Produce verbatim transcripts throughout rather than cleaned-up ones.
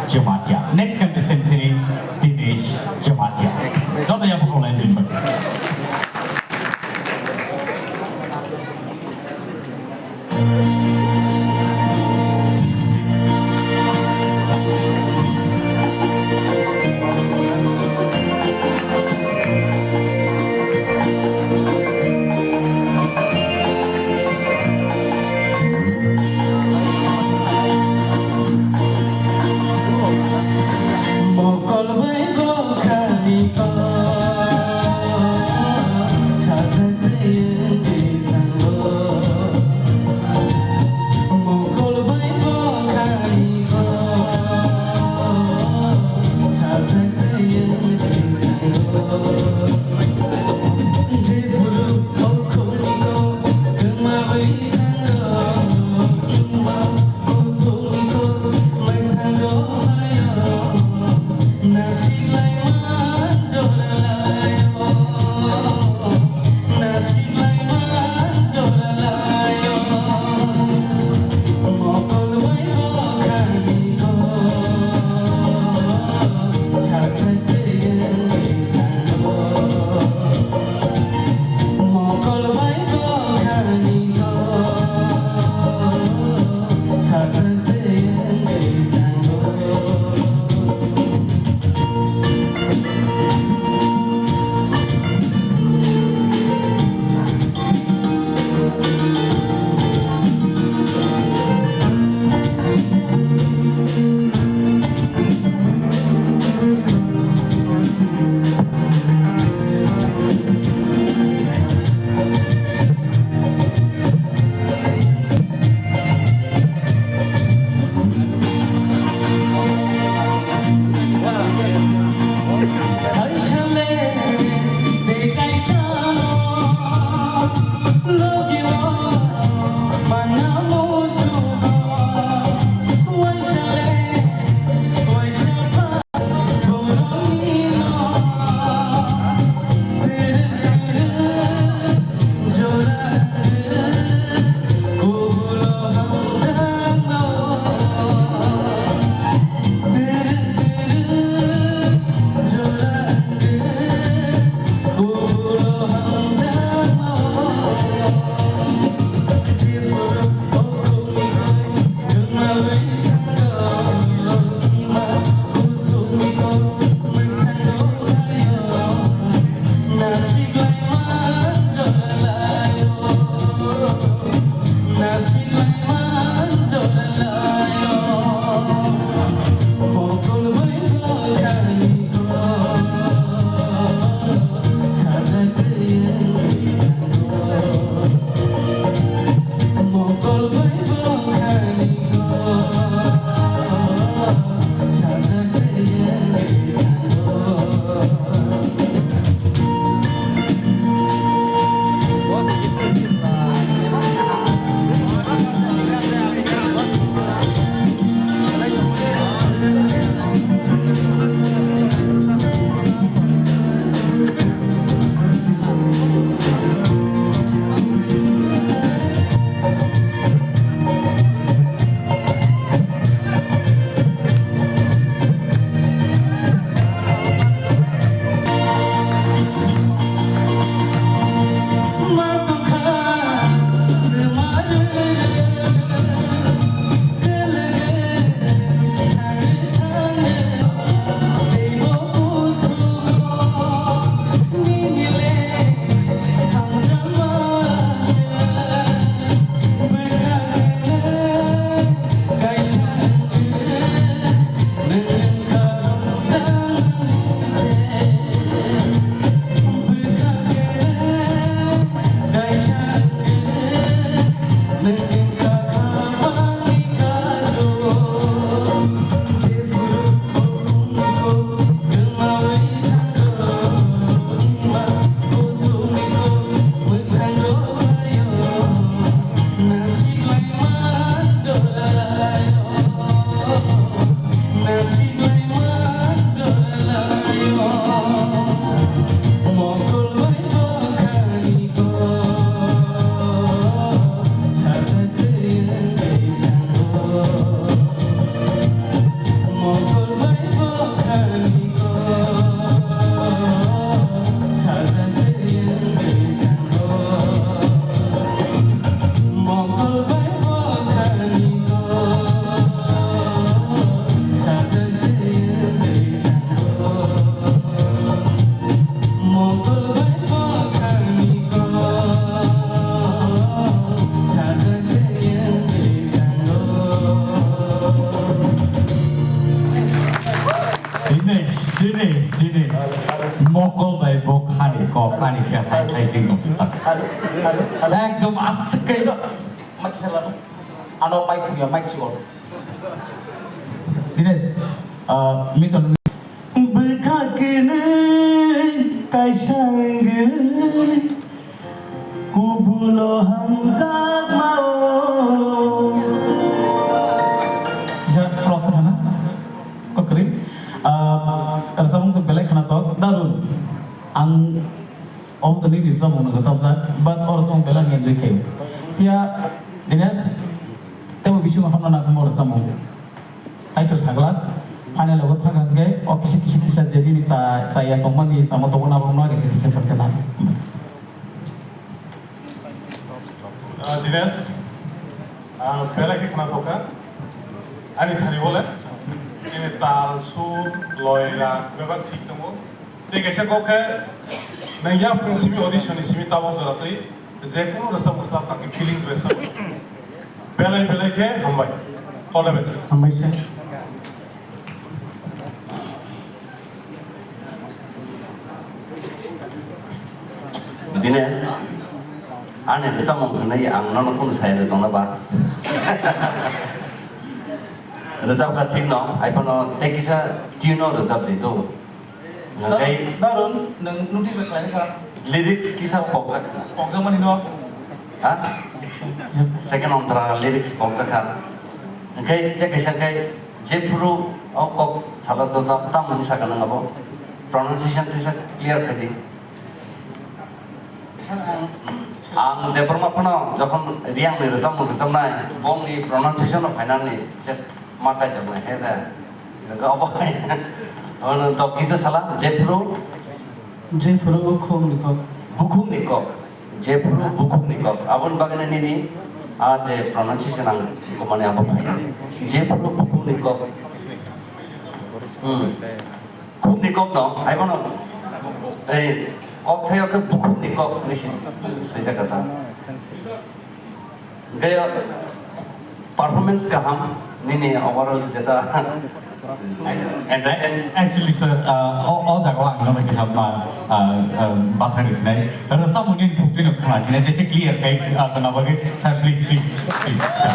Jamatia. Next contestant sini Dinesh Jamatia. Joto ya pokok lain dun. Jini mokol bai bo khani kok ani khe hai hai jing tong sita. Ekdom aswk khe. Ano mic si on. Dinesh, ah, miton. Bwkha kwnwi kaisa wngwi kubulo hamjakmao. Kisa close khana. Kokri. Ah, rwchapmung to belai khana tok. Darun. Ang Omo to nini rwchapmung no rwchapjak, but o rwchapmung belai ni rwkhe. Phiya Dinesh, tebo bisingo hamna nangkukma rwchapmung. Taitu saglak, final o thang hwnkhe o kisa kisa kisa je nini cha, chaya tongmani, chama tongmani abo no rwkhe kisa khe na. Ah, Dinesh, ah, belai khe khna thokha. Ani thani bole, nini tal, sur, loi, rag, bebak thik tongo. Tei kaisa kok khe, nang yaphang simi audition ni simi tabok jora twi, je kunu rwchap rwchap nang khe feelings bai rwchap. Belai belai khe hambai. All the best. Hambai se. Dinesh, ani rwchapmung hwnwi ang nono kunu sai rw tongna ba? Rwchap kha thik no, hai phano tei kisa tune no rwchap di to. Hwnkhe Darun, nwng notice bai khlaikha. Lyrics kisa pokjak kha. Pokjakmani no. Ha? Second ontra lyrics pokjak kha. Hwnkhe tei kaisa khe jephuru o kok sala jota tam hwnwi sakha nang abo. Pronunciation tisa clear kha di. Ang Debbarma phano jokhon Reang ni rwchapmung rwchapnai, bongni pronunciation no phainani just ma chaijaknai, he da. Obo hai. Ono to kisa sala, jephuru? Jephuru bukhuk ni kok. Bukhuk ni kok. Jephuru bukhuk ni kok. Aboni bagwi nini a je pronunciation ang mane abo phai. Jephuru bukhuk ni kok. Hmm. Khuk ni kok no, hai bono. Ei, kok thaio khe bukhuk ni kok ni si, sijak kata. Hwnkhe performance kaham nini overall jeta entertain. Actually, sir, uh, o, o jaga o ang nono kisa ma, uh, uh, bathang sinai. Rwchapmung nini khukti no khna sinai, tei se clear khai, uh, khna bagwi, sir, please, please, please, sir.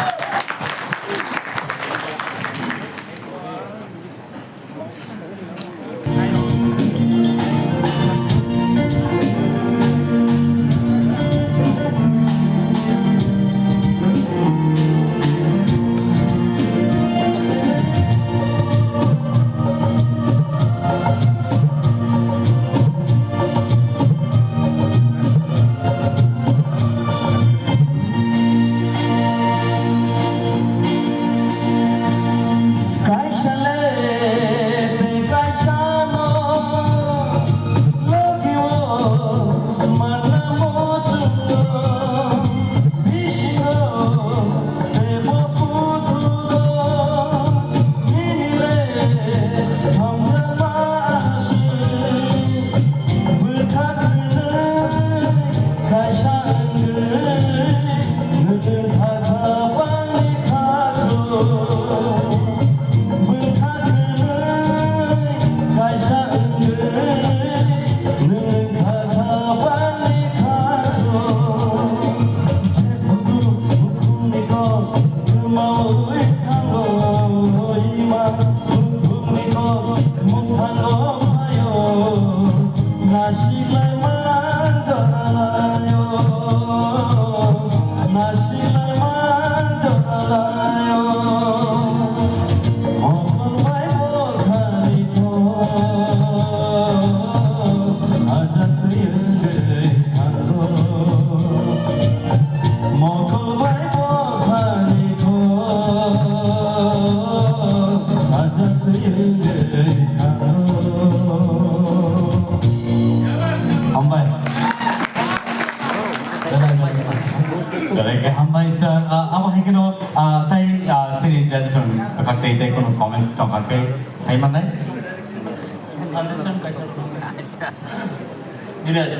Hambai. Belai khe hambai sir. Ah, abo hai kheno, ah, tai, ah, sini judge rok kha tei tei kono comments tong kha khe sai mannai. Suggestion kaisa tong. Dinesh,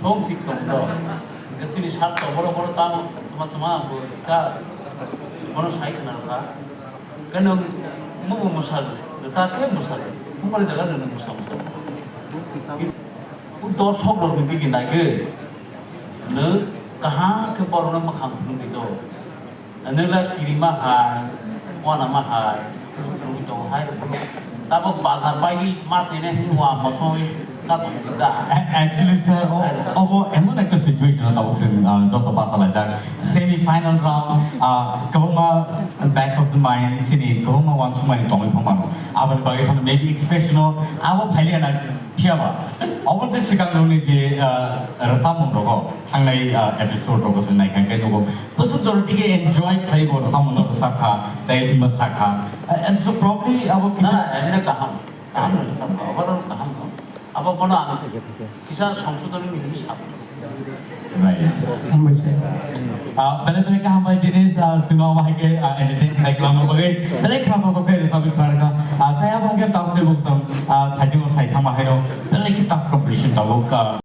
thong thik tong do. Sini sat to boro boro tamo tma tma bo sa bono sai khna kha. Khe nwng mubo mwsadi, rwchap khe mwsadi. Thumari jaga rwno musa musa. O dorshok rokni digi naigwi. Nwng kaham khe borokno mwkhang phunukdi to. Nwng la kirima hai, wanama hai, phunukwi tongo hai. Tabuk bazar paigwi masine hinwa mosoi kathok da. A-, actually, sir, o-, obo emon ekta situation o tabuk chwng, ah, joto bachalaijak. Semi final round, ah, kwbangma back of the mind, chini kwbangma uansukmani tongwi phangmano. Aboni bagwi phano maybe expression o abo phailiya na phiyaba. Oboni swkang nokni je, ah, rwchapmung rogo, thangnai, ah, episode rogo se naikha khe nugo. Bwswk jora tike enjoy khlai bo rwchapmung no rwchapkha, tei mwsakha. Ah, and so probably abo Na, kisa na, emne kaham. Kaham no rwchapkha, overall kaham no. Abo bono ang kisa songsodhon ni hinwi sabo. Right. Hambai sir. Ah, belai belai kaham bai Dinesh, ah, sima bahai ke, ah, entertain khai khlama bagwi. Belai khna to to khai rwchapwi khlai kha. Ah, tei abo hai ke tabuk tei bukcham, ah, thaijingo sai thangma haino. Belai khe tough competition tabuk, ah,